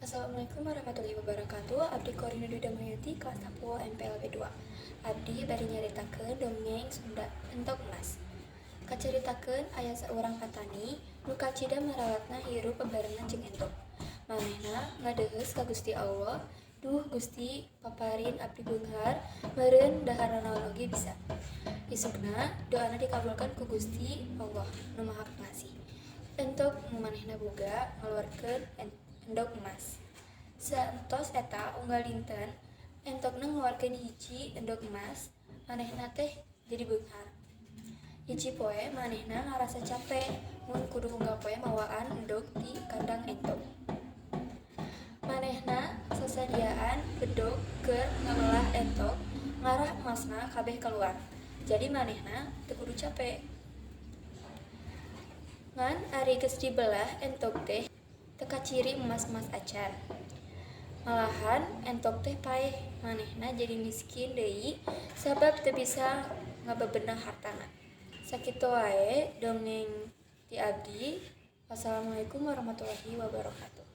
Assalamualaikum warahmatullahi wabarakatuh. Abdi Korina Dwi Damayanti, kelas 10 MPLB 2. Abdi bade nyaritakeun dongeng Sunda Entog Emas. Kacaritakeun aya saurang patani nu kacida marawatna hirup bebarengan jeung entog. Manehna ngadeuheus ka Gusti Allah, "Duh Gusti, paparin abdi beunghar, meureun dahar nanaon oge bisa." Isukna doana dikabulkeun ku Gusti Allah Nu Maha Pengasih. Entog nu manehna boga ngaluarkeun endog emas. Saentos eta unggal dinten entogna ngaluarkeun hiji endog emas, manehna teh jadi beunghar. Hiji poe manehna ngarasa cape mun kudu unggal poe mawaan endog ti kandang entog. Manehna sasadiaan bedog keur ngabelah entog ngarah emasna kabeh kaluar. Jadi manehna teu kudu cape. Ngan ari geus dibelah entog teh teu kaciri emas-emas acan. Malahan entog teh paeh, manehna jadi miskin deui sabab teu bisa ngabebenah hartana. Sakitu wae dongeng ti abdi. Wassalamualaikum warahmatullahi wabarakatuh.